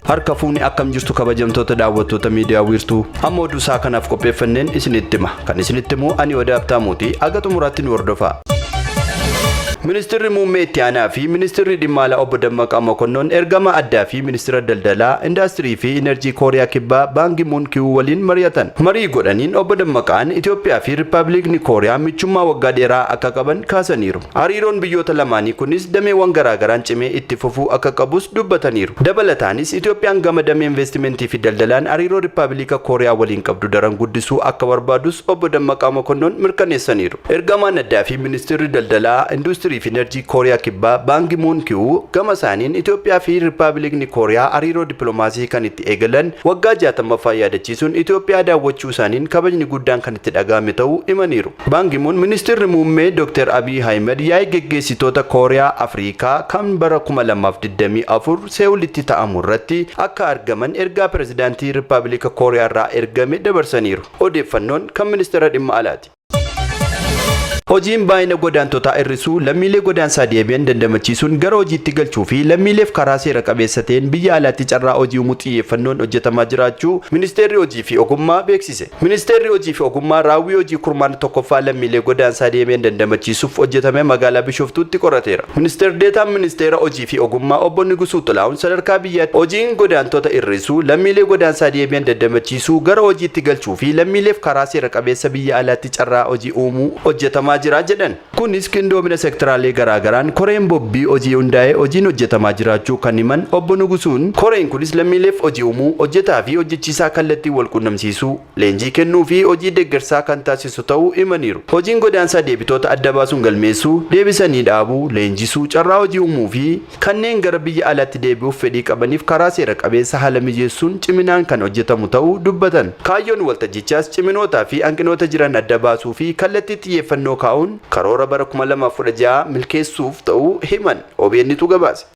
Harka fuuni akkam jirtu kabajamtoota daawwattoota miidiyaa wiirtuu amma oduu isaa kanaaf qopheeffanneen isinitti hima. Kan isinitti himu ani Odaa Abtaamuuti. Aga xumuraatti nu hordofaa. Ministirri Muummee Itti Aanaa fi Ministirri Dhimma Alaa Obbo Dammaqaa Mokonnon ergama addaa fi Ministira Daldalaa, Indaastirii fi Inerjii Kooriyaa Kibbaa Baangi Muun Kiwuu waliin mari'atan. Marii godhaniin Obbo Dammaqaan Itoophiyaa fi Rippabilikni Kooriyaa michummaa waggaa dheeraa akka qaban kaasaniiru. Hariiroon biyyoota lamaanii kunis dameewwan garaagaraan cimee itti fufuu akka qabus dubbataniiru. Dabalataanis Itoophiyaan gama damee investimentii fi daldalaan hariiroo Rippabilika Kooriyaa waliin qabdu daran guddisuu akka barbaadus Obbo Dammaqaa Mokonnon mirkaneessaniiru. Ergamaan addaa fi Ministirri Daldalaa, Industirii fi Inerjii Kooriyaa Kibbaa Baangi Muun Kiwuu gama isaaniin Itoophiyaa fi Rippabilikni Kooriyaa hariiroo dippiloomaasii kan itti eegalan waggaa 60ffaa yaadachiisuun Itoophiyaa daawwachuu isaaniin kabajni guddaan kan itti dhaga'ame ta'uu himaniiru. Baangi Muun Ministirri Muummee Dr. Abiy Ahimad yaa'ii geggeessitoota Kooriyaa Afriikaa kan bara 2024 Seewulitti ta'amu irratti akka argaman ergaa Pirezidaantii Rippabilika Kooriyaa irraa ergame dabarsaniiru. Odeeffannoon kan Ministeera Dhimma Alaati. Hojiin baay'ina godaantotaa hir'isuu, lammiilee godaansaa deebi'an dandamachiisuun gara hojiitti galchuu fi lammiileef karaa seera qabeessa ta'een biyya alaatti carraa hojii uumuu xiyyeeffannoon hojjetamaa jiraachuu Ministeerri Hojii fi Ogummaa beeksise. Ministeerri Hojii fi Ogummaa raawwii hojii kurmaana tokkoffaa lammiilee godaansaa deebi'an dandamachiisuuf hojjetame magaalaa Bishooftuutti qorateera. Ministeer Deetaan Ministeera Hojii fi Ogummaa Obbo Nigusuu Xilaahun sadarkaa biyyaatti hojiin godaantota hir'isuu, lammiilee godaansaa deebi'an dandamachiisuu, gara hojiitti galchuu fi lammiileef karaa seera qabeessa biyya alaatti carraa hojii uumuu hojjetamaa jira jedhan. Kunis qindoomina sektaraalee garaagaraan koreen bobbii hojii hundaa'ee hojiin hojjetamaa jiraachuu kan himan Obbo Nugusuun, koreen kunis lammiileef hojii uumuu, hojjetaa fi hojjechiisaa kallattiin walqunnamsiisuu, leenjii kennuu fi hojii deeggarsaa kan taasisu ta'uu himaniiru. Hojiin godaansaa deebitoota adda baasuun galmeessuu, deebisanii dhaabuu, leenjisuu, carraa hojii uumuu fi kanneen gara biyya alaatti deebi'uuf fedhii qabaniif karaa seera qabeessa haala mijeessuun ciminaan kan hojjetamu ta'uu dubbatan. Kaayyoon waltajjichaas ciminootaa fi hanqinoota jiran adda baasuu fi kallattii xiyyeeffannoo kaa'uun karoora bara 2016 milkeessuuf ta'uu himan. OBNtu gabaase.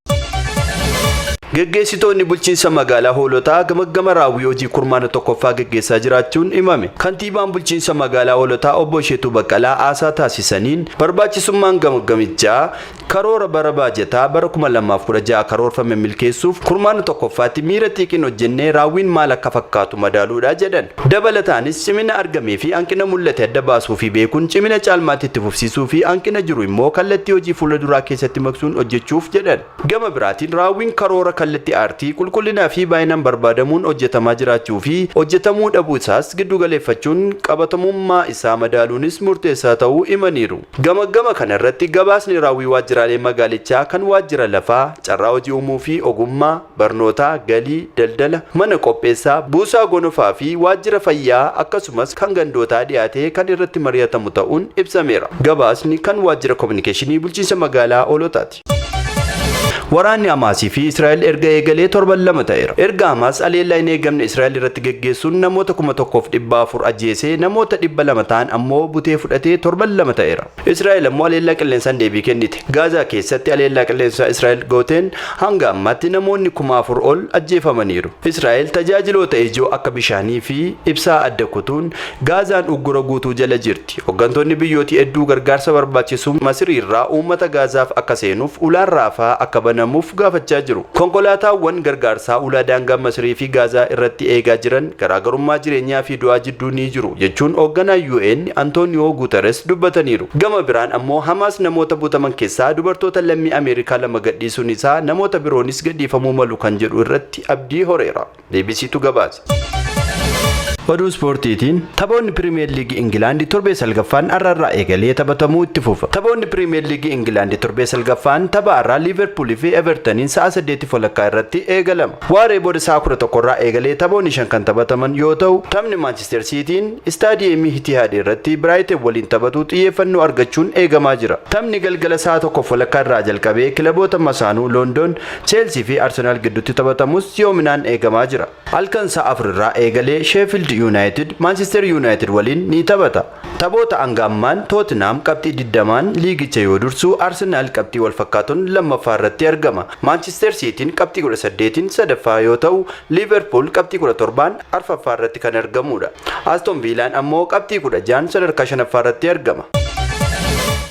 Geggeessitoonni bulchiinsa magaalaa Hoolotaa gamaggama raawwii hojii kurmaana tokkoffaa geggeessaa jiraachuun himame. Kantiibaan bulchiinsa magaalaa Hoolotaa obbo Isheetuu Baqqalaa haasaa taasisaniin barbaachisummaan gamaggamichaa karoora bara baajataa bara 2016 karoorfame milkeessuuf kurmaana tokkoffaatti miira xiiqiin hojjennee raawwiin maal akka fakkaatu madaaluudha jedhan. Dabalataanis cimina argamee fi hanqina mul'ate adda baasuu fi beekuun cimina caalmaatti itti fufsiisuu fi hanqina jiru immoo kallattii hojii fuula duraa keessatti maqsuun hojjechuuf jedhan. Gama biraatiin raawwiin karoora kallatti aartii qulqullinaa fi baay'inaan barbaadamuun hojjetamaa jiraachuu fi hojjetamuu dhabuu isaas giddu galeeffachuun qabatamummaa isaa madaaluunis murteessaa ta'uu himaniiru. Gamaggama kana irratti gabaasni raawwii waajjiraalee magaalichaa kan waajjira lafaa, carraa hojii uumuu fi ogummaa, barnootaa, galii, daldala, mana qopheessaa, buusaa gonofaa fi waajjira fayyaa akkasumas kan gandootaa dhiyaatee kan irratti mari'atamu ta'uun ibsameera. Gabaasni kan waajjira kominikeeshinii bulchiinsa magaalaa Hoolotaati. Waraanni Hamaasii fi Israa'el erga eegalee torban 2 ta'eera. Erga Hamaas haleellaa hin eegamne Israa'el irratti geggeessuun namoota 1,400 ajjeesee namoota 200 ta'an ammoo butee fudhatee torban 2 ta'eera. Israa'el ammoo haleellaa qilleensaan deebii kennite. Gaazaa keessatti haleellaa qilleensaa Israa'el gooteen hanga ammaatti namoonni 4,000 ol ajjeefamaniiru. Israa'el tajaajiloota ijoo akka bishaanii fi ibsaa adda kutuun Gaazaan uggura guutuu jala jirti. Hoggantoonni biyyootii hedduu gargaarsa barbaachisu Masiriirraa uummata Gaazaaf akka seenuuf ulaan Raafaa akka banamuuf gaafachaa jiru. Konkolaataawwan gargaarsaa ulaa daangaa Masirii fi Gaazaa irratti eegaa jiran garaagarummaa jireenyaa fi du'aa jidduu ni jiru jechuun hoogganaan UN Antooniyoo Guutares dubbataniiru. Gama biraan ammoo Hamaas namoota butaman keessaa dubartoota lammii Ameerikaa 2 gadhiisuun isaa namoota biroonis gadhiifamuu malu kan jedhu irratti abdii horeera. BBCtu gabaase. Oduu ispoortiitiin taphoonni Piriimiyeer Liigii Ingilaandi torbee salgaffaan har'a irraa eegalee taphatamuu itti fufa. Taphoonni Piriimiyeer Liigii Ingilaandi torbee salgaffaan tapha har'aa Liiverpuulii fi Evertaniin sa'a 8:30 irratti eegalama. Waaree booda sa'a 11 irraa eegalee taphoonni 5 kan taphataman yoo ta'u, taphni Maanchister Siitiin Istaadiyeemii Itihaad irratti Biraayiten waliin taphatu xiyyeeffannoo argachuun eegamaa jira. Taphni galgala sa'a 1:30 irraa jalqabee kilaboota masaanuu Loondon Cheelsii fi Arsenaal gidduutti taphatamus si'oominaan eegamaa jira. Halkan sa'a 4 irraa eegalee Sheefild Yuunaayitid Maanchister Yuunaayitid waliin ni taphata. Taphoota hanga ammaan Tootinhaam qabxii 20n liigicha yoo dursu, Arsenaal qabxii walfakkaatuun lammaffaa irratti argama. Maanchister Siitiin qabxii 18n sadaffaa yoo ta'u, Liiverpuul qabxii 17n arfaffaa irratti kan argamuudha. Aston Viilaan ammoo qabxii 16n sadarkaa shanaffaa irratti argama.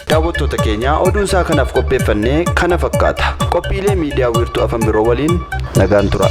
Daawwattoota keenya oduun isaa kanaaf qopheeffanne kana fakkaata. Qophiilee miidiyaa wiirtuu afan biroo waliin nagaan tura.